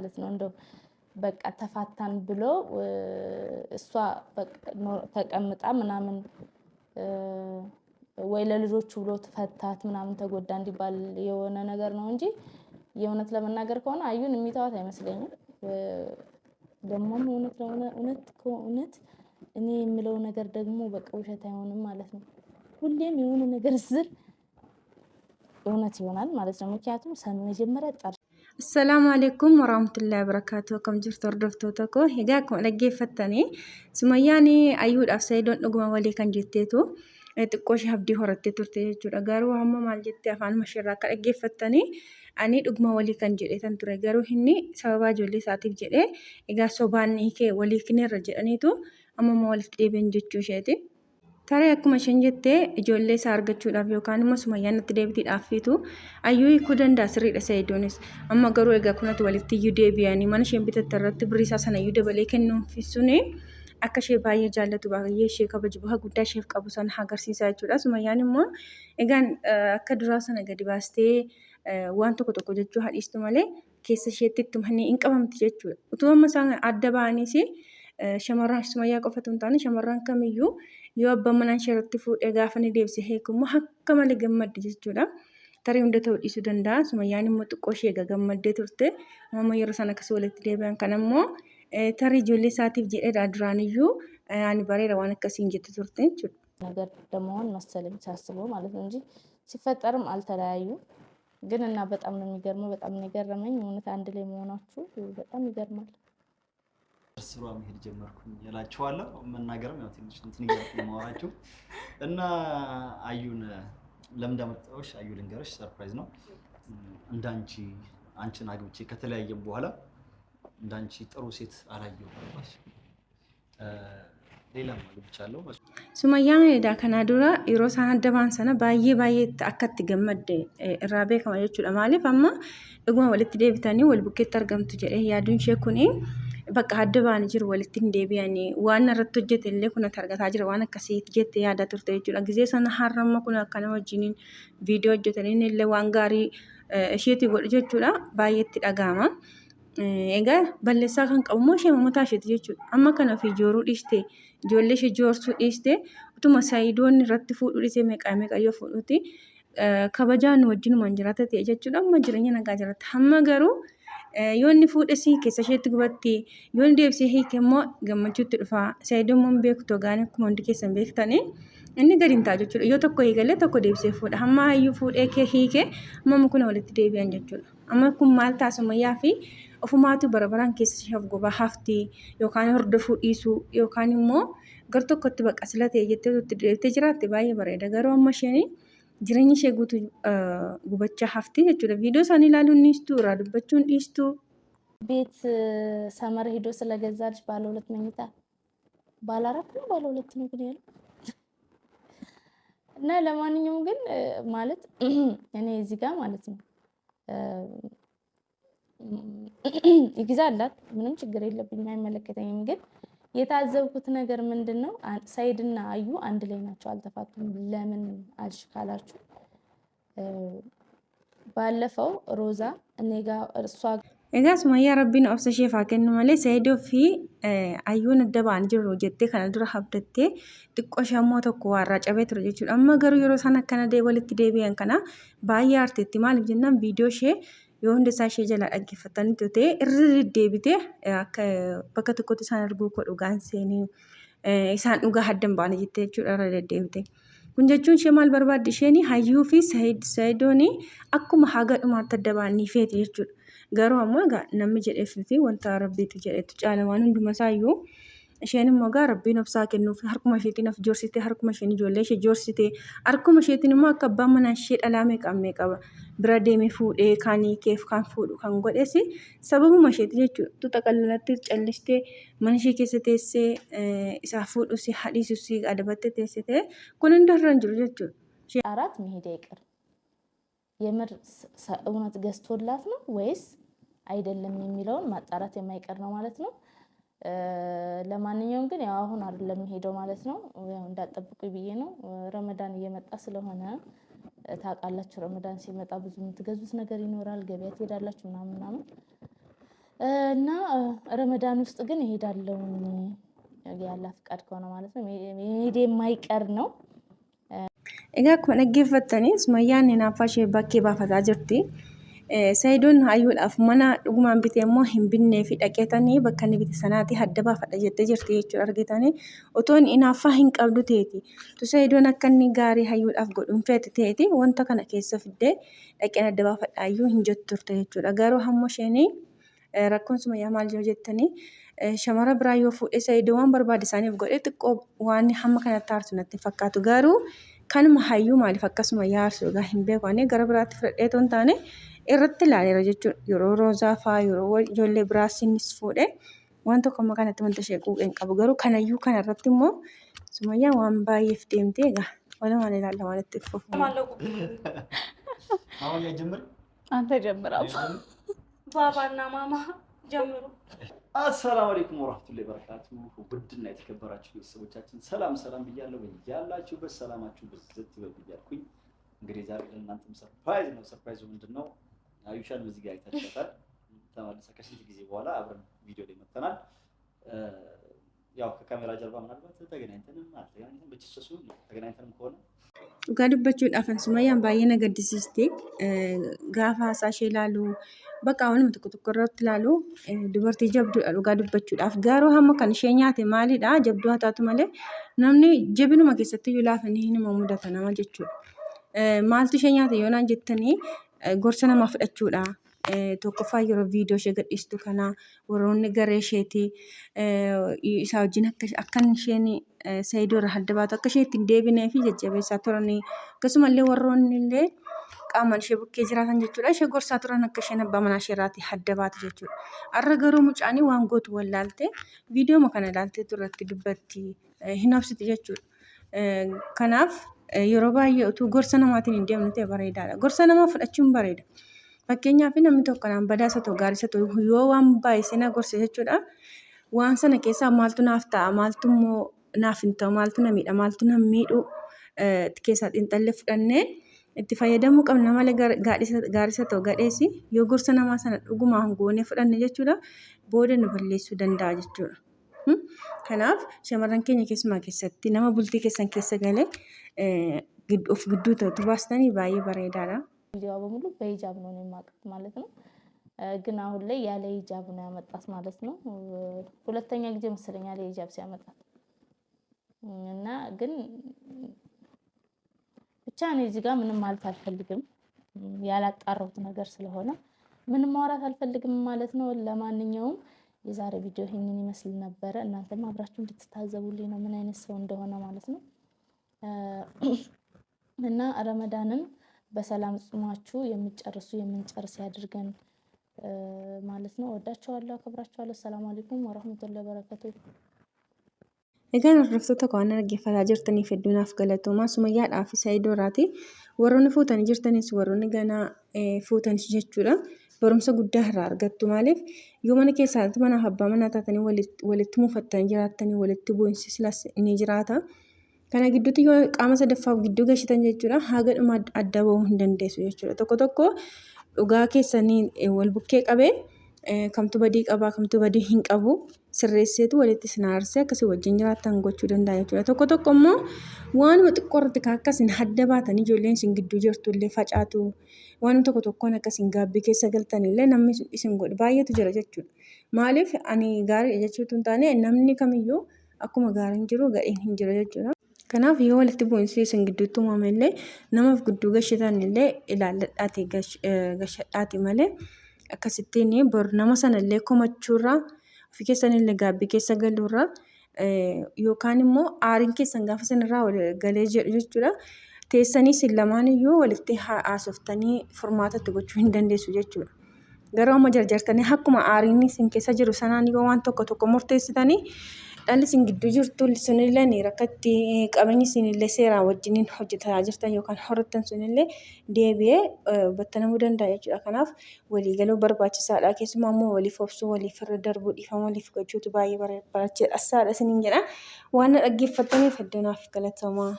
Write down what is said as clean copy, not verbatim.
ማለት ነው። እንደው በቃ ተፋታን ብሎ እሷ ተቀምጣ ምናምን ወይ ለልጆቹ ብሎ ተፈታት ምናምን ተጎዳ እንዲባል የሆነ ነገር ነው እንጂ የእውነት ለመናገር ከሆነ አዩን የሚተዋት አይመስለኝም። ደግሞም እውነት ለሆነ እውነት ከእውነት እኔ የምለው ነገር ደግሞ በቃ ውሸት አይሆንም ማለት ነው። ሁሌም የሆነ ነገር ስል እውነት ይሆናል ማለት ነው። ምክንያቱም መጀመሪያ ጠር Assalaamu alaikum warahmatullahi wabarakatuh. Akkam jirtu hordoftoota koo? Egaa akkuma dhaggeeffattanii Sumayyaan Ayyuudhaaf Sa'idoon dhuguma walii kan jetteetu xiqqoo ishee abdii horattee turte jechuudha. Garuu amma maal jettee afaan isheerraa akka dhaggeeffattanii ani dhuguma walii kan jedhee tan ture. Garuu inni sababaa ijoollee isaatiif jedhee egaa sobaan hiikee walii kineerra jedhaniitu amma immoo walitti deebi'an jechuu isheeti. Tarii akkuma isheen jette ijoollee isaa argachuudhaaf yookaan immoo Sumayyaan natti deebitiidhaaffiitu Ayyuu hiikuu danda'a sirriidha Sa'idoonis. Amma garuu egaa kunati walitti iyyuu deebi'anii mana isheen bitatte irratti birrii isaa sana iyyuu dabalee kennuufi suni akka ishee baay'ee jaallatu baay'ee ishee kabaju bakka guddaa isheef qabu sana agarsiisa jechuudha. Sumayyaan immoo egaan akka duraa sana gadi baastee waan tokko tokko jechuu hadhiistu malee keessa isheetti ittuma hin qabamti jechuudha. Utuu amma isaan adda ba'aniis shamarran Sumayyaa qofa otoo hin taane shamarran kamiyyuu yoo abbaan manaa ishee irratti fuudhee gaafa inni deebisee hiiku immoo akka malee gammaddi jechuudha. Tarii hunda ta'uu dhiisuu danda'a. Sumayyaan immoo xiqqoo ishee egaa gammaddee turte. Amma yeroo isaan akkas walitti deebi'an kana immoo tarii ijoollee isaatiif jedheedha duraaniyyuu ani bareera waan akkasii hin jettu turte jechuudha. ነገር ለመሆን መሰለኝ ሳስበው ማለት ነው እንጂ ሲፈጠርም አልተለያዩ ግን እና በጣም ነው የሚገርመው። በጣም ነው የገረመኝ እውነት አንድ ላይ መሆናችሁ በጣም ይገርማል። ስሯ መሄድ ጀመርኩኝ እላችኋለሁ። መናገርም ያው ትንሽ እንትን እያልኩ ነው የማወራችሁ እና አዩን ለምን እንዳመጣሁሽ አዩ ልንገርሽ፣ surprise ነው። እንዳንቺ አንቺን አግብቼ ከተለያየም በኋላ እንዳንቺ ጥሩ ሴት አላየሁም። ገባሽ? ሌላም አግብቻለሁ። Sumayyaan edaa kanaa dura yeroo isaan adda ba'an sana baay'ee baay'ee akka itti gammadde irraa beekama jechuudha. Maaliif amma dhuguma walitti deebitanii wal bukkeetti argamtu jedhee yaaduun ishee kuni bakka adda ba'anii jiru walitti hin deebi'anii waan irratti hojjete illee kun argataa jira waan akkasii jettee yaadaa turte jechuudha. Gizee sana har'a amma kun akkana wajjiniin viidiyoo hojjetanii illee waan gaarii isheetii godhu jechuudha baay'ee itti dhaga'ama. Egaa balleessaa kan qabu immoo ishee mataa isheeti jechuudha. Amma kana ofii jooruu dhiiste ijoollee ishee joorsuu dhiiste utuma Sayidoon irratti fuudhuu dhiisee meeqaa meeqa yoo fuudhuuti kabajaan wajjinumaan jiraata ta'e jechuudha. Amma jireenya nagaa jiraata. Amma garuu yoo inni fuudhes keessa isheetti gubatti yoo inni deebisee hiike immoo gammachuutti dhufa. Sayidoon immoo hin beektu gaanii akkuma hundi keessan beektanii inni gadi hin ta'a jechuudha. Yoo tokko hiikallee tokko deebisee fuudha. Hamma hayyuu fuudhee kee hiike amma kun walitti deebi'an jechuudha. Amma kun maal ta'a Sumayyaa fi ofumaatu bara baraan keessa ishee of gubaa hafti yookaan hordofuu dhiisuu yookaan immoo gar tokkotti bakka sila ta'e jettee itti deebitee jiraatte baay'ee bareeda. Garuu amma isheen jireenya ishee guutuu gubachaa hafti jechuudha. Viidiyoo isaanii ilaaluun dhiistu irraa dubbachuun dhiistu. ቤት ሰመር ሄዶ ስለገዛልሽ ባለ ሁለት መኝታ ባለ አራት ነው ባለ ሁለት ነው ግን ያለው እና ለማንኛውም ግን ማለት እኔ እዚህ ጋር ማለት ነው ይግዛላት፣ ምንም ችግር የለብኝም፣ አይመለከተኝም። ግን የታዘብኩት ነገር ምንድን ነው፣ ሰይድና አዩ አንድ ላይ ናቸው፣ አልተፋቱም። ለምን አልሽ ካላችሁ ባለፈው ሮዛ እኔ ጋ እሷ Egaa Sumayyaa Rabbiin obsa isheef haa kennu malee Saayidoo fi Ayyuun adda ba'an jiru jettee kana dura abdattee xiqqoo ishee ammoo tokko waarraa cabee ture jechuudha. Amma garuu yeroo isaan akkana walitti deebi'an kana baay'ee aarteetti. Maaliif jennaan viidiyoo ishee yoo hunda isaa ishee jalaa dhaggeeffatanii ta'e irra deddeebitee akka bakka tokkotti isaan arguu koo dhugaan seenii isaan dhugaa adda hin baane jettee jechuudha irra deddeebite. Kun jechuun ishee maal barbaaddi isheen Hayyuu fi Saayidoon akkuma haga dhumaatti adda ba'an ni feeti jechuudha. Garuu ammoo egaa namni jedheef miti wanta Rabbiitu jedhetu caala waan hunduma isaayyuu. Isheen immoo egaa Rabbiin obsaa kennuuf harkuma isheetiin of joorsite harkuma isheen ijoollee ishee joorsite harkuma isheetiin immoo akka abbaan manaa ishee dhalaa meeqa meeqa bira deemee fuudhee kaan hiikeef kaan fuudhu kan godhes sababuma isheeti jechuudha. Tuxa qallalatti callistee mana ishee keessa teessee isaa fuudhus hadhiisus adabattee teessite kun hunda irra hin jiru jechuudha. አራት መሄድ አይቀርም። የምር እውነት ገዝቶላት ነው ወይስ አይደለም የሚለውን ማጣራት የማይቀር ነው ማለት ነው። ለማንኛውም ግን ያው አሁን አይደለም የሚሄደው ማለት ነው። ያው እንዳትጠብቁ ብዬ ነው። ረመዳን እየመጣ ስለሆነ ታውቃላችሁ፣ ረመዳን ሲመጣ ብዙ የምትገዙት ነገር ይኖራል። ገበያ ትሄዳላችሁ ምናምን ምናምን። እና ረመዳን ውስጥ ግን እሄዳለሁኝ ያላ ፍቃድ ከሆነ ማለት ነው። መሄዴ የማይቀር ነው። Egaa akkuma dhaggeeffattanii Sumayyaan hinaaffaa ishee bakkee baafataa jirti. Sayidoon hayyuudhaaf mana dhugumaan bitee immoo hin binnee fi dhaqeetanii bakka inni bite sanaati adda baafadha jettee jirti jechuudha argitanii. Otoo inni hinaaffaa hin qabdu ta'eeti. Utuu Sayidoon akka inni gaarii hayyuudhaaf godhu hin feete ta'eeti wanta kana keessa fiddee dhaqeen adda baafadha hayyuu hin jettu turte jechuudha. Garuu hamma isheen rakkoon Sumayyaa maal yoo jettanii shamara biraa yoo fuudhe Sayidoo waan barbaade isaaniif godhe xiqqoo waan hamma kanatti aarsu natti hin fakkaatu. Garuu kanuma hayyuu maaliif akkasuma yaarsu egaa hin beeku. Ani gara biraatti fudhadhee otoo hin taane irratti ilaaleera jechuudha. Yeroo Roozaa fa'aa yeroo ijoollee biraas innis fuudhe waan tokko amma kanatti wanta ishee quuqe hin qabu. Garuu kanayyuu kana irratti immoo Sumayyaan waan baay'eef deemtee egaa walumaan ilaalla waan itti fufu. ማማያ ጀምር፣ አንተ ጀምር። ባባና ማማ ጀምሩ። አሰላሙ አለይኩም ወራህመቱላሂ ወበረካቱ። ውድና የተከበራችሁ ቤተሰቦቻችን ሰላም ሰላም ብያለሁ። በያላችሁበት ሰላማችሁ ብዝት ይበል ብያልኩኝ። እንግዲህ ዛሬ ለእናንተም surprise ነው። surprise ኡ ምንድን ነው? አዩሻን በዚህ ጋር አይታችኋታል። ተመልሳ ከስንት ጊዜ በኋላ አብረን ቪዲዮ ላይ መጥተናል። ያው ከካሜራ ጀርባ ምናልባት ተገናኝተንም አልተገናኝተንም ብቻ እሱ ተገናኝተንም ከሆነ Dhugaa dubbachuudhaaf Sumayyaan baay'ee na gaddisiiste. Gaafa haasaa ishee ilaalu bakka waanuma tokko tokko irratti ilaalu dubartii jabduudha dhugaa dubbachuudhaaf. Garuu hamma kan ishee nyaate maalidha jabduu haa taatu malee namni jabinuma keessatti iyyuu laafanii hinuma mudata nama jechuudha. Maaltu ishee nyaate yoo naan jettanii gorsa namaa fudhachuudha. Tokkoffaa yeroo viidiyoo ishee gadhiistu kana warroonni garee isheetii isaa wajjin akka isheen Saayidoo irraa adda baatu akka isheen itti hin deebinee fi jajjabeessaa turanii akkasumallee warroonni illee qaamaan ishee bukkee jiraatan jechuudha. Ishee gorsaa turan akka isheen abbaa manaa ishee irraatii adda baatu jechuudha. Har'a garuu mucaanii waan gootu wallaalte viidiyooma kana ilaalteetu irratti dubbatti hin obsiti jechuudha. Kanaaf yeroo baay'ee utuu gorsa namaatiin hin deemne ta'e bareedaadha. Gorsa namaa fudhachuun bareeda. Fakkeenyaaf namni tokko naan badaas haa ta'u gaariis haa ta'u yoo waan baay'isee na gorse jechuudha. Waan sana keessaa maaltu naaf ta'a maaltu immoo naaf hin ta'u maaltu na miidha maaltu na miidhu keessaa xiinxallee fudhannee itti fayyadamuu qabna malee gaariis haa ta'u gadhees yoo gorsa namaa sana dhugumaan goonee fudhanne jechuudha booda nu balleessuu danda'a jechuudha. Kanaaf shamarran keenya keessumaa keessatti nama bultii keessan keessa galee of gidduu ta'utu baastanii baay'ee bareedaadha. ቪዲዮ በሙሉ በሂጃብ ነው የማውቃት ማለት ነው። ግን አሁን ላይ ያለ ሂጃብ ነው ያመጣት ማለት ነው። ሁለተኛ ጊዜ መሰለኝ ያለ ሂጃብ ሲያመጣት እና ግን ብቻ እኔ እዚህ ጋር ምንም ማለት አልፈልግም፣ ያላጣራሁት ነገር ስለሆነ ምንም ማውራት አልፈልግም ማለት ነው። ለማንኛውም የዛሬ ቪዲዮ ይህንን ይመስል ነበረ። እናንተም አብራችሁ እንድትታዘቡልኝ ነው ምን አይነት ሰው እንደሆነ ማለት ነው። እና ረመዳንን በሰላም ጾማችሁ የምትጨርሱ የምንጨርስ ያድርገን ማለት ነው። ወዳችኋለሁ፣ አከብራችኋለሁ። ሰላም አለይኩም ወረህመቱላሂ ወበረካቱ። Egaan hordoftoota koo waan dhaggeeffataa jirtaniif hedduu naaf galatoomaa. Sumayyaadhaa fi Saayidoo irraati. Warroonni fuutanii jirtanis warroonni ganaa fuutanis jechuudha. Barumsa guddaa irraa argattu. Maaliif yoo mana keessaa manaaf abbaa manaa taatanii walitti mufattanii jiraattanii walitti bu'iinsi silas ni jiraata. Kana gidduutti yoo qaama sadaffaaf gidduu gashitan jechuudha haga dhuma adda bahuu hin dandeessu jechuudha. Tokko tokko dhugaa keessanii wal bukkee qabee kamtu badii qabaa kamtu badii hin qabu sirreesseetu walitti isin aarsee akkasii wajjin jiraattan gochuu danda'a jechuudha. Tokko tokko immoo waanuma xiqqoo irratti kan akkasiin adda baatan ijoolleen isin gidduu jirtu illee facaatu waanuma tokko tokkoon akkasiin gaabbii keessa galtan illee namni isin godhu baay'eetu jira jechuudha. Maaliif ani gaariidha jechuutu hin taane namni kamiyyuu akkuma gaariin jiru gadheen hin jiru jechuudha. Kanaaf yoo walitti bu'iinsi isin gidduutti uumame illee namaaf gidduu gashitan illee ilaalladhaatii gashadhaatii malee akkasittiin bor nama sana illee komachuurraa ofii keessan illee gaabbii keessa galuurraa yookaan immoo aariin keessan gaafa isinirraa galee jedhu jechuudha. Teessanii isin lamaan iyyuu walitti haasoftanii furmaata itti gochuu hin dandeessu jechuudha. Garuu amma jarjartanii akkuma aariin isin keessa jiru sanaan yoo waan tokko tokko murteessitanii dhalli isin gidduu jirtu sunillee ni rakkatti qabeenyi isinillee seeraan wajjiniin hojjetaa jirtan yookaan horattan sunillee deebi'ee battanamuu danda'a jechuudha. Kanaaf waliigaluu barbaachisaadha. Keessumaa immoo waliif obsuu, waliif irra darbuu, dhiifama waliif gochuutu baay'ee barbaachisaadha isiniin jedha. Waan na dhaggeeffattaniif hedduu naaf galatoomaa.